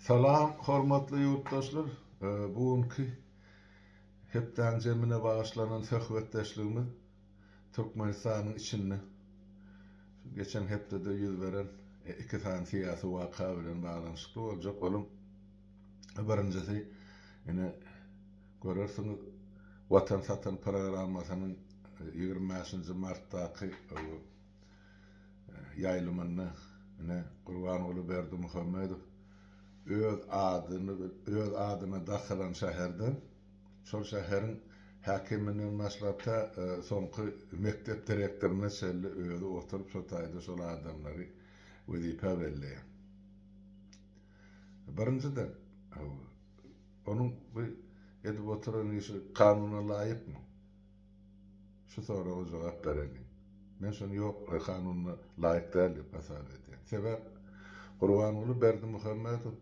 Salam hormatly ýurtdaşlar! Bu günki hepdäň jemine bagyşlanan söhbetdeşligimiz Türkmenistanyň içinde şu geçen hepdede ýüz beren iki sany syýasy waka bilen baglanyşykly boljak. Onuň birinjisi ine görersiňiz Watan satan programmasynyň 25-nji martdaky ýaýlymynda ine Gurbanguly Berdimuhamedow öz adyny öz adyna dakylan şäherde şol şäheriň häkiminden başlap tä soňky mekdep direktoryna çenli özi oturyp şo taýda şol adamlary wezipä belleýär. Birinjiden, onuň bu edip oturan işi kanuna laýykmy? Şu soraga jogap bereliň. Men şony ýok, kanuna laýyk däl diýip hasap edýän. Sebäp Gurbanguly Berdimuhamedow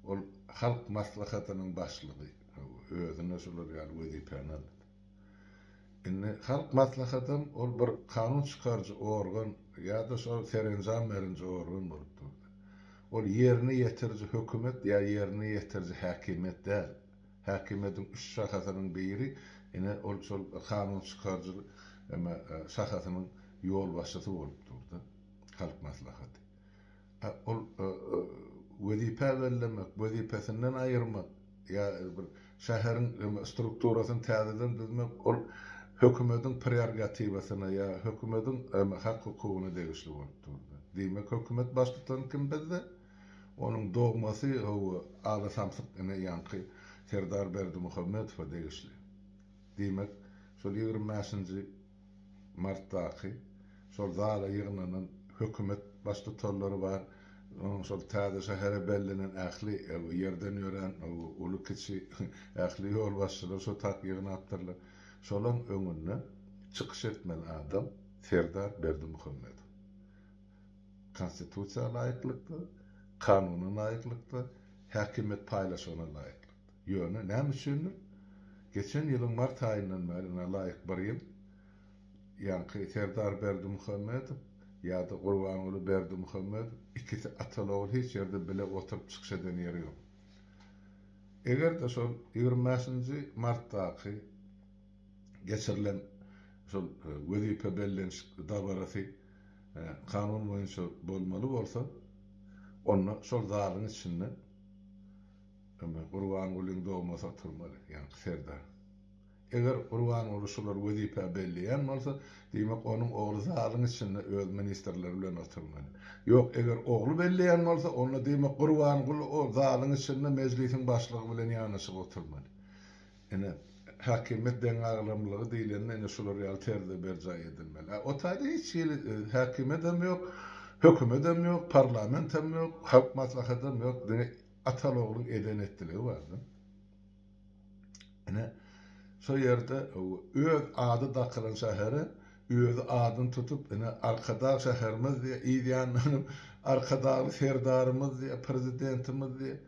ol Halk Maslahatynyň başlygy, özüne şular ýaly wezipäni aldy. Indi Halk Maslahatam ol bir kanun çykaryjy organ ýa-da şol serenjam berinji organ bolup durdy. Ol ýerine ýetiriji hökümet ýa ýerine ýetiriji häkimiýet däl. Häkimiýetiň üç şahasynyň biri ine ol şol kanun çykaryjy eme şahasynyň ýolbaşçysy bolup durdy. Halk Maslahaty. A ol wezipä bellemek, wezipesinden aýyrmak ýa bir şäheriň eme strukturasyny täzeden düzmek ol hökümediň prerogatiwasyna ýa hökümediň eme hak-hukugyna degişli bolup durdy. Diýmek hökümet baştutany kim bizde? Onuň dogmasy hawa Ala samsyk ine ýaňky Serdar Berdimuhamedowa degişli. Diýmek, şol 25-nji martdaky şol zala ýygnanan hökümet baştutanlary bar, onuň şol täze şähere bellenen ähli ýerden ýörän uly-kiçi ähli ýolbaşçylar şo tak ýygnapdyrlar. Şolaň öňünde çykyş etmeli adam Serdar Berdimuhamedow. Konstitusiýa laýyklykda, kanuna laýyklykda, häkimiýet paýlaşygyna laýyklykda. Ýöne, näme üçindir, geçen ýylyň mart aýyndan bäri, ine, laýyk bir ýyl, ýaňky Serdar Berdimuhamedow ýa-da Gurbanguly Berdimuhamedow ikisi ataly-ogul hiç ýerde bile oturyp çykyş eden ýeri ýok. Eger-de şol 25-nji martdaky geçirilen şol wezipe bellenişik dabarasy kanun boýunça bolmaly bolsa, onda şol zalyň içinde Gurbangulyň dogmasy oturmaly, ýaňky Serdar. Eger Gurbanguly şulary wezipä belleýän bolsa, diýmek, onuň ogly zalyň içinde öz ministrleri bilen oturmaly. Ýok, eger ogly belleýän bolsa, onda diýmek, Gurbanguly o zalyň içinde mejlisiň başlygy bilen ýanaşyk oturmaly. Ine, häkimiýet deňagramlylygy diýlende ine şular ýaly terzde berjaý edilmeli. A o taýda hiç hili häkimiýetem ýok, hökümetem ýok, parlamentem ýok, halk maslahatam ýok, diňe ataly-ogluň eden-etdiligi bar-da. Ine, şo ýerde öz ady dakylan şähere özi adyny tutup, ine, Arkadag şäherimiz diýýär, yz ýanyndanam Arkadagly Serdarymyz diýýär, Prezidentimiz diýýär.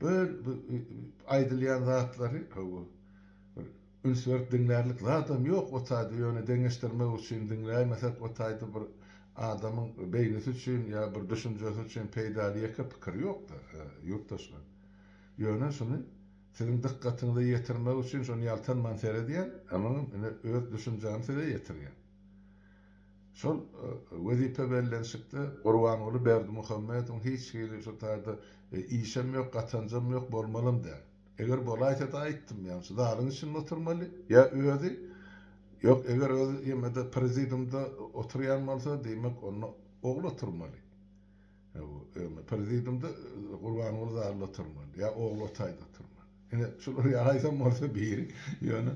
Bu aýdylýan zatlary hawa bir üns berip diňlärlik zadam ýok o taýda ýöne deňeşdirmek üçin diňläýmesek o taýda bir adamyň beýnisi üçin ýa bir düşünjesi üçin peýdaly ýeke pikir ýokda ýurtdaşlar. Ýöne şuny siziň dykgatyňyza ýetirmek üçin şony ýaltanman seredýän, onuňam ine öz düşünjämi size ýetirýän. Şol wezipe bellenişikde Gurbanguly Berdimuhamedowyň hiç hili şu taýda işem ýok, gatanjam ýok, bolmalam däl. Eger bolaýsa-da aýtdym, ýagny şu zalyň içinde oturmaly, ýa özi, ýok, eger özi ýemede prezidiumda oturýan bolsa, diýmek, onda ogly oturmaly. Prezidiumda Gurbanguly zalda oturmaly, ýa ogly o taýda oturmaly. Ine, şular ýaly aýsam bolsa biri, ýöne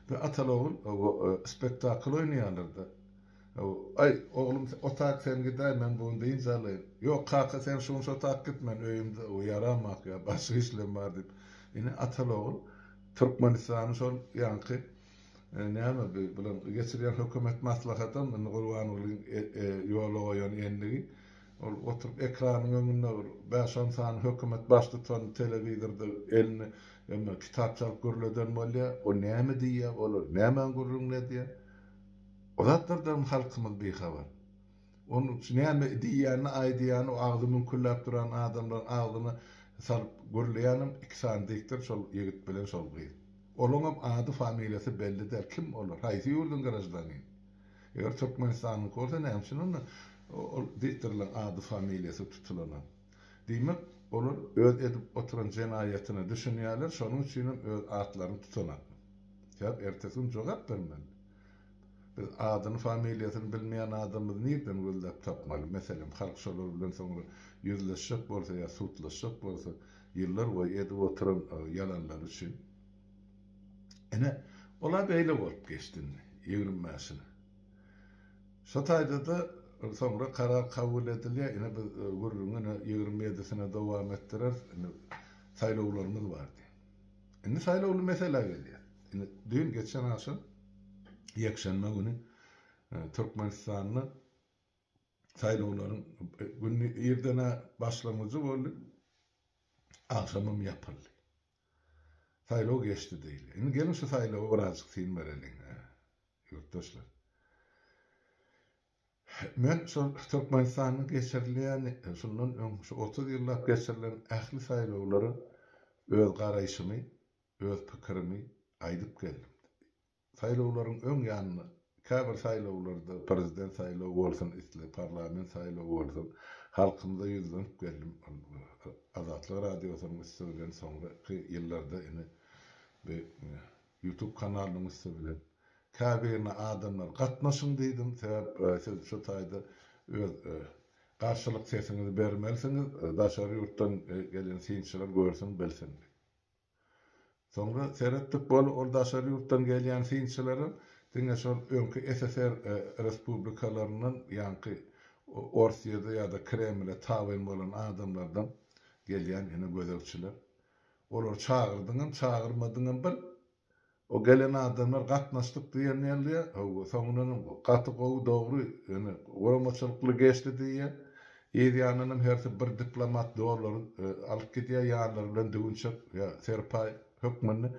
bir ataly-ogul spektakl oýnaýarlar-da. Aý, oglum, otak sen gidäý, men bu gün dynç alaýyn. Ýok, kaka, sen şu gün şo tak git, men öýümde ýaramak ýa başga işlerim bar diýip. Ine, ataly-ogul Türkmenistany şol ýaňky näme bi bular geçirýän hökümet maslahatam indi Gurbangulyň ýola goýan endigi. Ol oturyp ekranyň öňünde bir bäş-on sany hökümet baştutany telewizorda eline emme kitap çalyp gürleden bolýar. O näme diýýär, olar nämäň gürrüňini edýär? O zatlardan halkymyz bihabar. Onuň näme diýýänini, aýdýanyny o agzy müňkülläp duran adamlaryň agzyna salyp gürleýänem iki sany diktor şol ýigit bilen şol gyz. Olaňam ady familiýasy belli däl. Kim olar? Haýsy ýurduň graždanini? Eger Türkmenistanyňky bolsa näme üçin onda ol diktorlaň ady familiýasy tutulanok? Diýmek, olar öz edip oturan jenaýatyna düşünýärler, şonuň üçinem öz atlaryny tutanoklar. Sebäp ertesi gün jogap bermeli. Biz adyny familiýasyny bilmeýän adamymyzy nirden gözläp tapmaly? Meselem, halk şolar bilen soňra ýüzleşjek bolsa ýa sudlaşjak bolsa, ýyllar boýy edip oturan ýalanlary üçin. Ine, ol-a beýle bolup geçdi indi, 25-ine. Şo taýda-da soňra karar kabul edilýär, ine biz gürrüňi ine 27-sine dowam etdireris, indi saýlawlarymyz bar diýip. Indi saýlawly meselä gelýäs. Indi düýn geçen agşam ýekşenbe güni Türkmenistanda saýlawlaryň güni irden-ä başlangyjy boldy, agşamam ýapyldy. Saýlaw geçdi diýilýär. Indi geliň şu saýlawa birazjyk syn bereliň, ýurtdaşlar. Men şol Türkmenistanda geçirilýän, şundan öň şu 30 ýyllap geçirilen ähli saýlawlara öz garaýşymy, öz pikirimi aýdyp geldim. Saýlawlaryň öň ýanynda, käbir saýlawlarda, prezident saýlawy bolsun, isle parlament saýlawy bolsun, halkymyza ýüzlenip geldim. Azatlyk Radiosynyň üsti bilen soňraky ýyllarda ine bu Youtube kanalynyň üsti bilen käbirine adamlar gatnaşyň diýdim, sebäp siz şu taýda öz garşylyk sesiňizi bermelisiňiz, daşary ýurtdan gelen synçylar görsün, bilsin diýip. Soňra seretdik bol ol daşary ýurtdan gelýän synçylaram diňe şol öňki SSR respublikalaryndan ýaňky Orsýede ýa-da Kremle tabyn bolan adamlardan gelýän ine gözegçiler. Olary çagyrdyňam çagyrmadyňam bir O gelen adamlar gatnaşdyk diýen ýaly, hawa, soňundanam gaty gowy, dogry, ýöne guramaçylykly geçdi diýýär. Yz ýanyndanam hersi bir diplomat dollary alyp gidýär, ýanlary bilen düwünçek ýa serpaý hökmünde.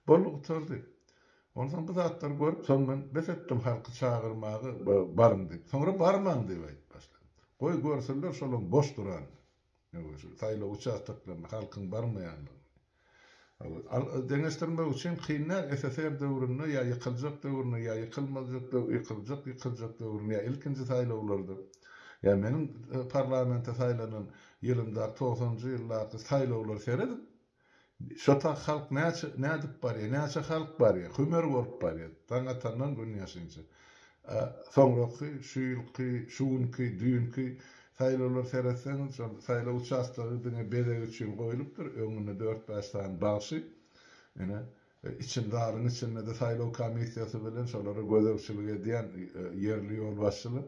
Boldy, gutardy. Onsoň bu zatlary görüp, soň men bes etdim halky çagyrmagy, baryň diýip. Soňra barmaň diýip aýdyp başladym. Goý, görsünler şolaň boş duranyny. Saýlaw uçastoklaryna halkyň barmaýanlygyny. Deňeşdirmek üçin kyn däl, SSR döwründe ýa ýykyljak döwründe, ýa ýykylmajak ýykyljak ýykyljak döwründe, ýa ilkinji saýlawlarda, ýa meniň parlamente saýlanan ýylymdaky togsanynjy ýyldaky saýlawlara serediň. Şo tak halk näçe nädip barýar, näçe halk barýar, hümer bolup barýar, daň atandan gün ýaşynça. A soňraky, şu ýylky, şu günki, düýnki saýlawlara seretseňiz, şol saýlaw uçastogy diňe bezeg üçin goýlupdyr, öňünde dört-bäş sany bagşy, ine, içinde, zalyň içinde-de saýlaw komissiýasy bilen şolara gözegçilik edýän ýerli ýolbaşçylar,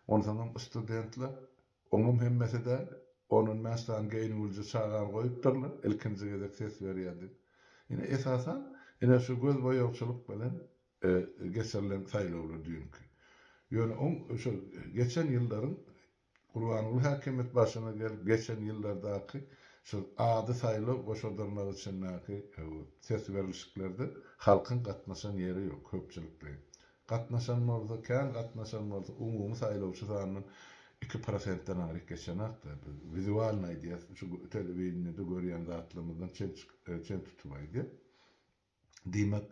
onsoňam studentler. Oňam hemmesi däl, on-on bäş sany geýnülije çagany goýupdyrlar, ilkinji gezek ses berýär diýip. Ine, esasan, ine şu gözboýagçylyk bilen geçirilen saýlawlar düýnki. Ýöne oň şol geçen ýyllaryň Gurbanguly häkimiýet başyna gelip geçen ýyllardaky şol ady saýlaw goşadyrnak içindäki ses berilişiklerde halkyň gatnaşan ýeri ýok, köpçülikleýin. Gatnaşan bolsa, kän gatnaşan bolsa, umumy saýlawçy sanyndan iki prosentden aňryk geçenok-da. Biz wizualny aýdýas, şu telewideniýede görýän zatlarymyzdan çen çen tutup aýdýas. Diýmek,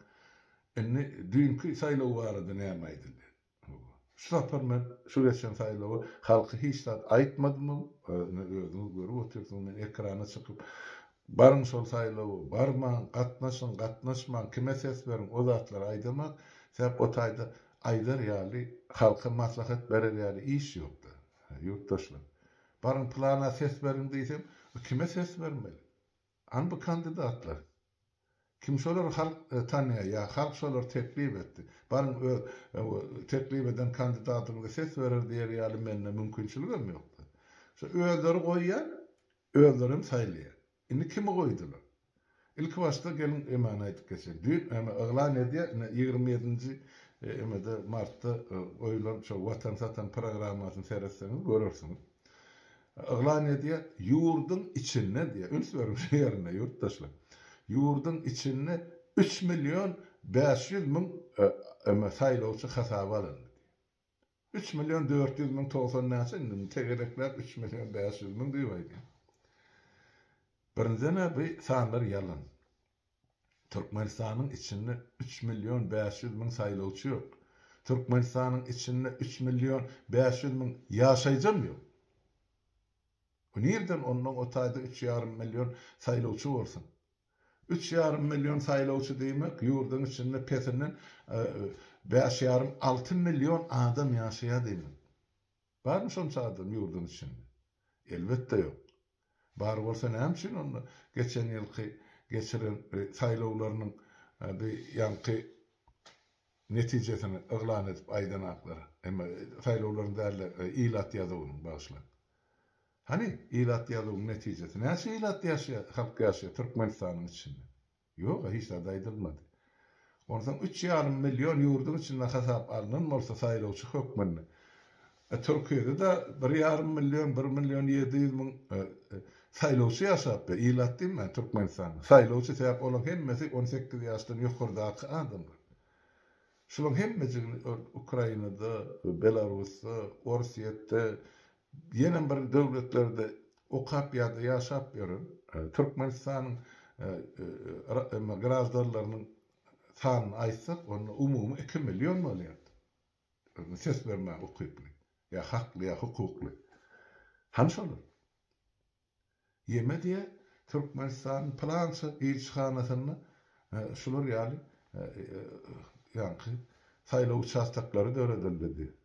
indi düýnki saýlaw barada näme aýdylýar? Şu sapar men şu geçen saýlawa halka hiç zat aýtmadymam, ine özüňiz görüp otyrsyňyz, men ekrana çykyp Baryň şol saýlawa, barmaň, gatnaşyň, gatnaşmaň, kime ses beriň, o zatlary aýdamak, sebäp o taýda aýdar ýaly, halka maslahat berer ýaly iş ýokda, ýurtdaşlar. Baryň pylana ses beriň diýsem, kime ses bermeli? Hany bu kandidatlar? Kim şolary halk tanýar ýa halk şolary teklip etdi? Baryň öz teklip eden kandidatyňyza ses berer diýer ýaly mende mümkinçiligem ýokda. Şo özleri goýýar, Özlerem saýlaýar. Indi kimi goýdular? Ilki başda geliň emany aýdyp geçeýin. Düýn eme yglan edýär, ine 27-nji emede martda goýulan şo Watan satan programmasyny seretseňiz görersiňiz. Yglan edýär, ýurduň içinde diýýär, üns beriň şu ýerine ýurtdaşlar. Ýurduň içinde 3 million 500 müň eme saýlawçy hasaba alyndy diýýär. 3 million 400 müň 90 näçe indi tegelekläp 3 million 500 müň diýip aýdýan. Birinjiden-ä bu sanlar ýalan. Türkmenistanyň içinde üç million 500 müň saýlawçy ýok. Türkmenistanyň içinde üç million 500 müň ýaşaýjam ýok. Bu nirden onnoň o taýda üç ýarym million saýlawçy bolsun? Üç ýarym million saýlawçy diýmek, ýurduň içinde pesinden bäş ýarym, alty million adam ýaşaýar diýmek. Barmy şonça adam ýurduň içinde? Elbetde ýok. Bar bolsa näme üçin onda geçen ýylky geçiren saýlawlarynyň bi ýaňky netijesini yglan edip aýdanaklar? Emma saýlawlaryň däl-de ilat ýazuwynyň, bagyşlaň. Hany, ilat ýazuwyň netijesi? Näçe ilat ýaşaýar, halk ýaşaýar Türkmenistanyň içinde? Ýog-a, hiç zat aýdylmady. Onsoň üç ýarym million ýurduň içinde hasap alnan bolsa saýlawçy hökmünde. E, Türkiýede-de bir ýarym million, bir million 700 müň saýlawçy ýaşap ýör. Ilat diýmän Türkmenistanda. Saýlawçy sebäp olaryň hemmesi 18 ýaşdan ýokardaky adamlar. Şularyň hemmejigini Ukrainada, Belarusda, Orsýetde, Ýenem bir döwletlerde okap ýa-da ýaşap ýören Türkmenistanyň graždanlarynyň sanyny aýtsak, onda umumy iki million bolýar. Ses bermäge ukyply, ýa hakly, ýa hukukly. Hany şolar? Ýeme diýýär, Türkmenistanyň pylança ilçihanasynda şular ýaly ýaňky saýlaw uçastoklary döredildi diýýär.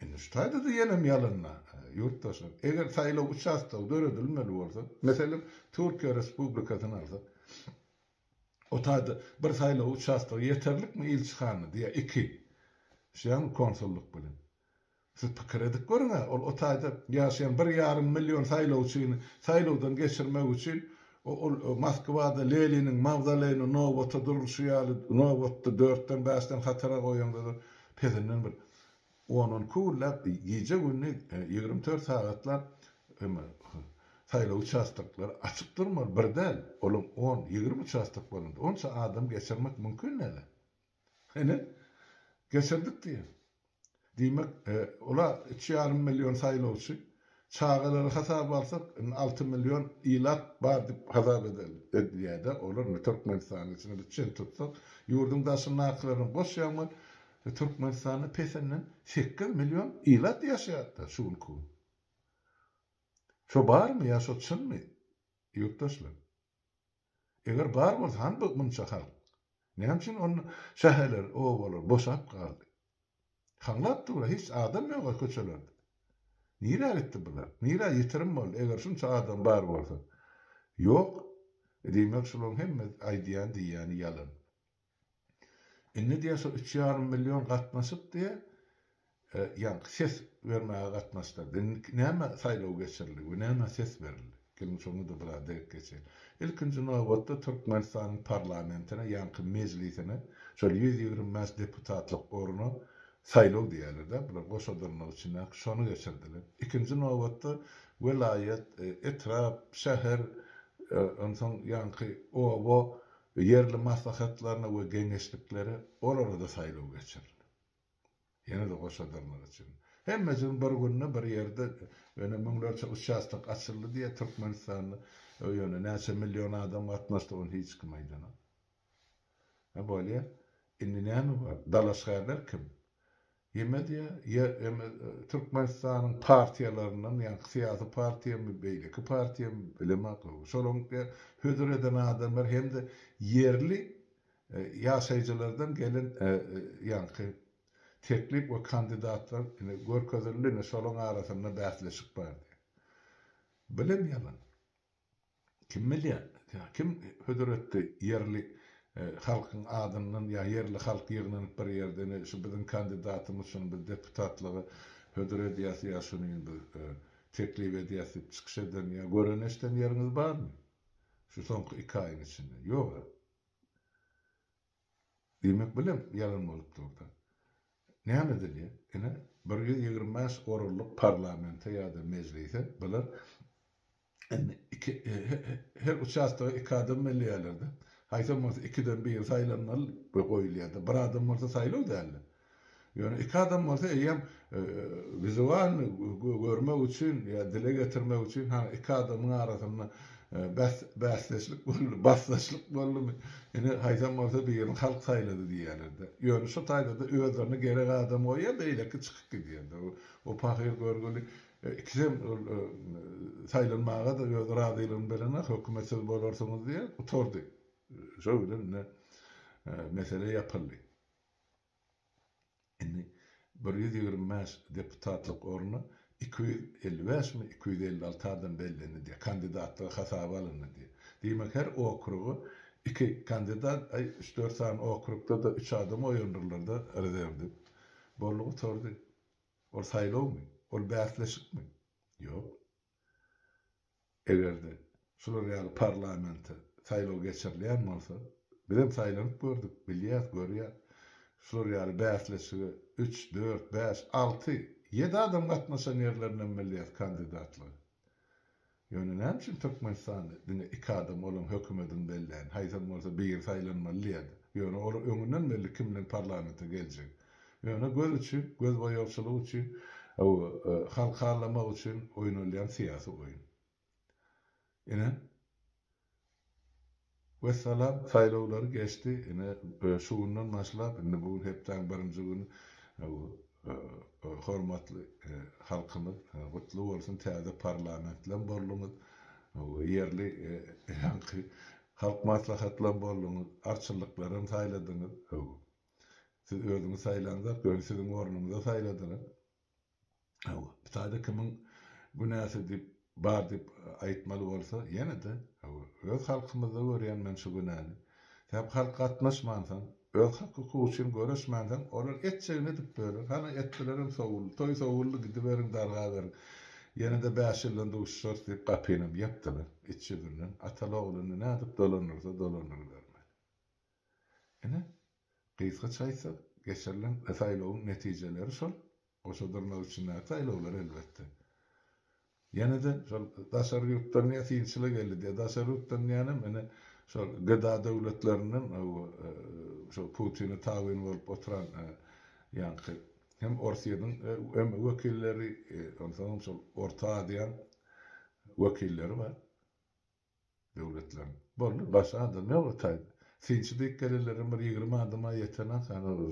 Indi şu taýda-da ýenem ýalanda, ýurtdaşlar. Eger saýlaw uçastogy döredilmeli bolsa, meselem, Türkiýe Respublikasyny alsak, o taýda bir saýlaw uçastogy ýeterlikmi ilçihana diýýär, iki. Düşýäňmi, konsullyk bilen. Siz pikir edip görüň-ä, ol o taýda ýaşaýan bir ýarym million saýlawçyny saýlawdan geçirmek üçin ol Moskwada Leniniň mawzoleýine nobata durluşy ýaly nobatda dörtden-bäşden hatara goýaňda-da pesinden bir On-on iki günläp, gije-gündiz, 24 sagatlap saýlaw uçastoklary açyk durmaly, bir däl, olaň on, 20 uçastok bolanda, onça adam geçirmek mümkin däl-ä. Ine, geçirdik diýýär. Diýmek, ola üç ýarym million saýlawçy, çagalary hasaba alsak, indi alty million ilat bar diýip hasap edilýär-de, olar indi Türkmenistanyň içinde biz çen tutsak, ýurduň daşyndakylaryny goşýaň, Türkmenistanda pesinden 8 million ilat ýaşaýarda şu günki gün. Şo barmy ýa şo çynmy ýurtdaşlar? Eger bar bolsa hany bu munça halk? Näme üçin onda şäherler, obalar boşap galdy? Haňlap dur, hiç adam ýok köçelerde. Nirä gitdi bular? Nirä ýitirim boldy eger şunça adam bar bolsa? Ýok. Diýmek şularyň hemme aýdýan diýýäni ýalan. Indi diýýär şo üç ýarym million gatnaşyp diýýär, ýaňky ses bermäge gatnaşdylar. Indi näme saýlaw geçirildi we näme ses berildi? Geliň şoňa-da biraz degip geçeýin. Ilkinji nobatda Türkmenistanyň parlamentine, ýaňky mejlisine şol 125 deputatlyk orna saýlaw diýýärler-dä, bular goşa dyrnak içindäki şony geçirdiler. Ikinji nobatda welaýat, etrap, şäher, onsoň ýaňky oba Ýerli maslahatlaryna we geňeşliklere olara-da saýlaw geçirildi. Ýene-de goşa dyrnak üçin. Hemmejigini bir günde bir ýerde ýöne müňlerçe uçastok açyldy diýýär Türkmenistanda. Ýöne näçe million adam gatnaşdy ony hiç kim aýdanok. Hä bolýa. Indi näme bar? Dalaşgärler kim? Ýeme diýýär, ýa eme Türkmenistanyň partiýalaryndan, ýaňky syýasy partiýamy, beýleki partiýamy bilemok. Şolaryň hödür eden adamlar hem-de ýerli ýaşaýjylardan gelen ýaňky teklip we kandidatlar ine görkezildi, ine şolaryň arasynda bäsleşik bar diýýär. Bilem ýalan. Kim bilýär? Kim hödür etdi ýerli halkyň adyndan ýa ýerli halk ýygnanyp bir ýerde ine şu biziň kandidatymyz şuny biz deputatlyga hödür edýäs ýa şuny biz teklip edýäs diýip çykyş eden ýa gören eşiden ýeriňiz barmy? Şu soňky iki aýyň içinde. Ýog-a. Diýmek bilem ýalan bolup durda. Näme edilýär? Ine, 125 orunlyk parlamente ýa-da mejlise bular indi iki her uçastoga iki adam belleýärler-de. Haýsam bolsa ikiden biri saýlanmaly we goýulýar-da. Bir adam bolsa saýlaw däl-de. Ýöne iki adam bolsa eýýäm wizualny görmek üçin ýa dile getirmek üçin ha iki adamyň arasynda bäsdeşlik boldy, basdaşlyk boldumy? Ine haýsam bolsa birini halk saýlady diýýärler-de. Ýöne şu taýda-da özlerine gerek adam goýýar, beýleki çykyp gidýär-de. O pahyr görgüli ikisem ol saýlanmaga-da öz razylygyny berenok, hökümet siz bolarsyňyz diýýär, gutardy. Şo bilen ine mesele ýapyldy. Indi 125 deputatlyk ornuna 255 mi, 256 adam bellendi diýýär. Kandidatlar hasaba alyndy diýýär. Diýmek, her okruga iki kandidat, aý, üç-dört sany okrugda-da üç adam goýandyrlar-da rezerw diýip. Boldy gutardy. Ol saýlawmy? Ol bäsleşikmi? Ýok. Eger-de şular ýaly parlamente saýlaw geçirilýän bolsa, bizem saýlanyp gördük, bilýäs, görýäs. Şular ýaly bäsleşige üç, dört, bäş, alty, ýedi adam gatnaşan ýerlerinem bilýäs kandidatlyga. Ýöne näme üçin Türkmenistanda diňe iki adam olaň hökümedini bellän, haýsam bolsa biri saýlanmaly diýýärdi. Ýöne olar öňünden belli kim bilen parlamente geljegi. Ýöne göz üçin, göz boýagçylygy üçin, halky aldamak üçin oýnalýan syýasy oýun. Ine, wessalam, saýlawlary geçdi. Ine, şu günden başlap, indi bu gün hepdäň birinji güni, hormatly halkymyz, gutly bolsun, täze parlamentleň bolduňyz, ýerli ýaňky halk maslahatlaň bolduňyz, arçynlyklaram saýladyňyz. Siz özüňiz saýlaňzok, ýöne siziň ornuňyza saýladylar. Hawa, bu taýda kimiň günäsi diýip, bar diýip aýtmaly bolsa, ýene-de, hawa, öz halkymyzda görýän men şu günäni. Sebäp halk gatnaşmansoň, öz hak-hukugy üçin göreşmänsoň, olar etjegini edip böler. Hany etdilerem sowuldy, toý sowuldy, gidiberiň, dargaberiň. Ýene-de bäş ýyldan duşuşarys diýip gapynam ýapdylar, iç ýüzünden. Ataly-ogluny nädip dolandyrsa dolandyrybermeli. Ine, gysgaça aýtsak, geçirilen saýlawyň netijeleri şol, goşa dyrnak içindäki saýlawlar elbetde. Ýene-de şol daşary ýurtdan diýýär, synçylar geldi diýýär. Daşary ýurtdan diýýänem ine şol GDA döwletlerinden şol Putine tabyn bolup oturan ýaňky hem Orsýetiň hem wekilleri, onsoňam şol Orta Aziýaň wekilleri bar. Döwletleriň. Boldy, başga adam ýok o taýda. Synçy diýip gelenlerem bir 20 adama ýetenak, hany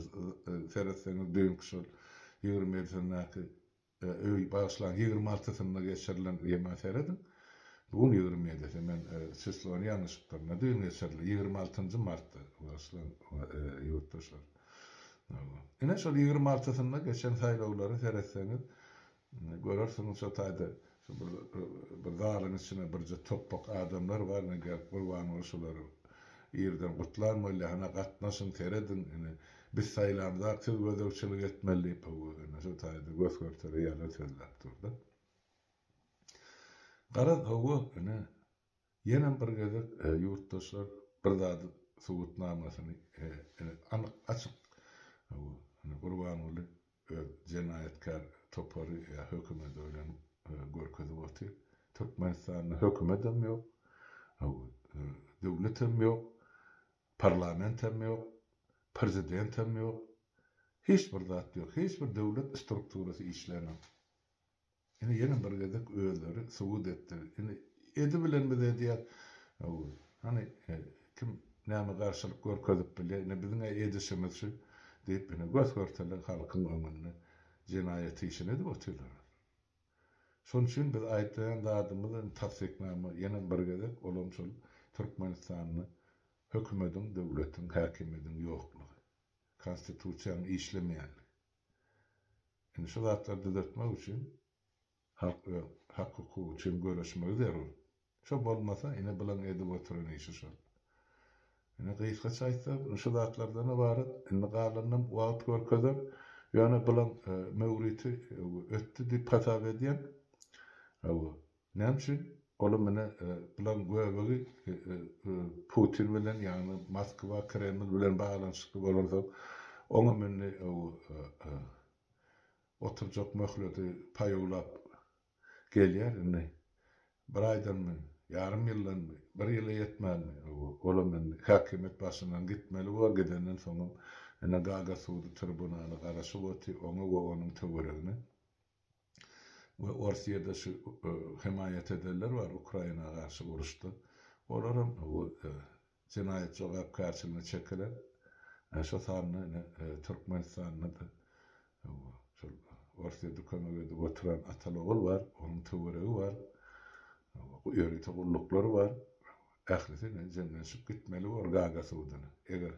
seretseňiz düýnki şol 27-sindäki, öý, bagyşlaň, 26-synda geçirilen ýema serediň. Bu gün 27-si, men çislony ýalňyşypdyryn. Düýn geçirildi, 26-njy martda, bagyşlaň, ýurtdaşlar. Ine şol 26-synda geçen saýlawlara seretseňiz, Görersiňiz şo taýda şu bir bir zalyň içine birje topbak adamlar bar ine gelip Gurbanguly şulary irden gutlan bolýar hana gatnaşyň serediň ine biz saýlamzak siz gözegçilik etmeli diýip hawa ine şo taýda gös görtele ýalan sözläp durda. Garaz hawa ine Ýenem bir gezek ýurtdaşlar bir zady subutnamasyny ine anyk açyk ine Gurbanguly öz jenaýatkär topary ýa hökümedi bilen görkezip otyr. Türkmenistanda hökümedem ýok, döwletem ýok, parlamentem ýok, prezidentem ýok, hiç bir zat ýok, hiç bir döwlet strukturasy işlänok. Ine ýene bir gezek özleri subut etdi. Indi edibilenimizi edýäs. Hany kim näme garşylyk görkezip bilýär? Ine biziň-ä edişimiz şu diýip ine gös-görtele halkyň öňünde jenaýat işini edip otyrlar. Şonuň üçin biz aýtýan zadymyz indi tassyknama ýene bir gezek olam şol Türkmenistanda hökümediň, döwletiň, häkimiýediň ýoklugy. Konstitusiýanyň işlemeýänligi. Indi şu zatlary düzetmek üçin halk öz hak-hukugy üçin göreşmegi zerur. Şo bolmasa, ine bulaň edip oturan işi şol. Ine gysgaça aýtsak, şu zatlardan ybarat. Indi galanynam wagt görkezer. Ýöne bulaň möwriti ötdi diýip hasap edýän. Hawa. Näme üçin? Olam ine bulaň göbegi Putin bilen, ýagny Moskwa, Kreml bilen baglanyşykly bolansoň, oňam indi oturjak möhleti paýawlap gelýär indi. Bir aýdanmy, ýarym ýyldanmy, bir ýyla ýetmänmi, olam indi häkimiýet başyndan gitmeli bor, gidenden soňam Ine Gaga sudy tribunaly garaşyp otyr oňa we onuň töweregine. We Orsýede şu hemaýat edenler bar Ukraina garşy uruşda. Olaram jenaýat jogapkärçiligine çekiler. Şo sanda ine Türkmenistanda-da şol Orsýede kömek edip oturan ataly-ogul bar, onuň töweregi bar, ýörite gulluklary bar. Ählisi ine jemlenişip gitmeli bor Gaga suduna. Eger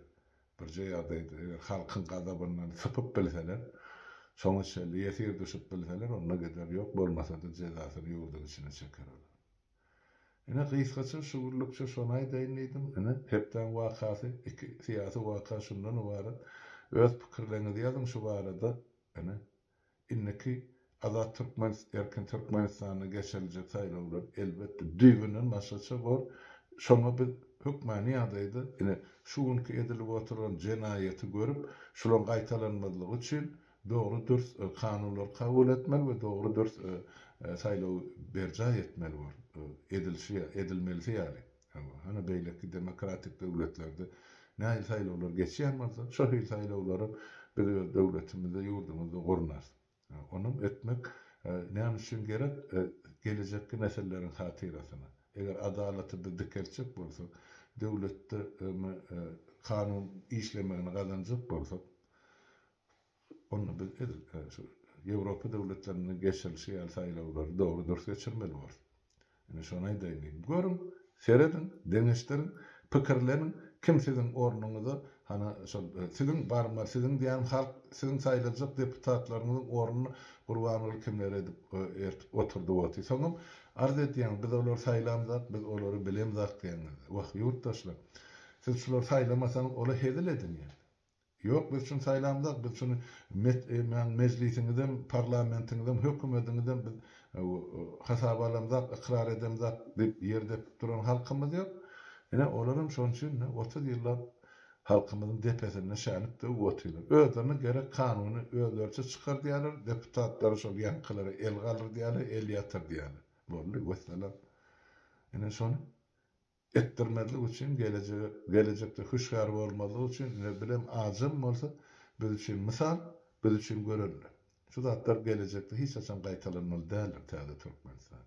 birje ýagdaýda, eger halkyň gazabyndan sypyp bilseler, şoňa çenli ýesir düşüp bilseler, onda gider, ýok, bolmasa-da jezasyny ýurduň içinde çeker olar. Ine, gysgaça şu günlükçe şony aýdaýyn diýdim. Ine, hepdäň wakasy, iki syýasy waka şundan ybarat. Öz pikirleriňizi ýazyň şu barada. Ine, indiki Azat Türkmen, Erkin Türkmenistanda geçiriljek saýlawlar, elbetde, düýbünden başgaça bor. Şoňa biz hökmany ýagdaýda, ine, şu günki edilip oturylan jenaýaty görüp, şularyň gaýtalanmazlygy üçin dogry dürs kanunlary kabul etmeli we dogry dürs saýlawy berjaý etmeli bor, edilşi, edilmelisi ýaly. Hany beýleki demokratik döwletlerde nähili saýlawlar geçýän bolsa, şo hili saýlawlaram biz öz döwletimizde, ýurdumyzda gurnarys. Onam etmek näme üçin gerek? Gelejekki nesilleriň hatyrasyna. Eger adalaty biz dikeltjek bolsak, döwletde kanun işlemegini gazanjak bolsak, Onda biz edil şu Ýewropa döwletlerinde geçirilişi ýaly saýlawlary dogry dürs geçirmeli borus. Ine şony aýdaýyn diýdim. Görüň, serediň, deňeşdiriň, pikirleniň, kim siziň ornuňyza, hana şol siziň barma, siziň diýýänim halk, siziň saýlajak deputatlaryňyzyň ornuny Gurbanguly kimleri edip ertip oturdyp otyr. Soňam arz edýäňiz, biz olary saýlamzak, biz olary bilemzak diýýäňiz. Wah, ýurtdaşlar, siz şulary saýlamasaňyz ola hezil edinýär. Ýok, biz şuny saýlamzok, biz şuny met-e-mäň mejlisiňizem, parlamentiňizem, hökümediňizem biz hasaba alamzok, ykrar edemzok diýip ýer depip duran halkymyz ýok. Ine, olaram şonuň üçin ine 30 ýyllap halkymyzyň depesinde şänik döwüp otyrlar. Özlerine gerek kanuny özleriçe çykardýarlar, deputatlary şol ýaňkylara el galdyrdýarlar, el ýatyrdýarlar. Boldy, wessalam. Ine şony Etdirmezlik üçin gelejege gelejekde hüşgär bolmazlyk üçin ine bilem ajam bolsa biz üçin mysal biz üçin görelde. Şu zatlar gelejekde hiç haçan gaýtalanmaly däldir täze Türkmenistanda.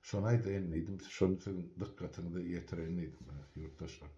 Şony aýdaýyn diýdim şony siziň dykgatyňyza ýetireýin diýdim ýurtdaşlar.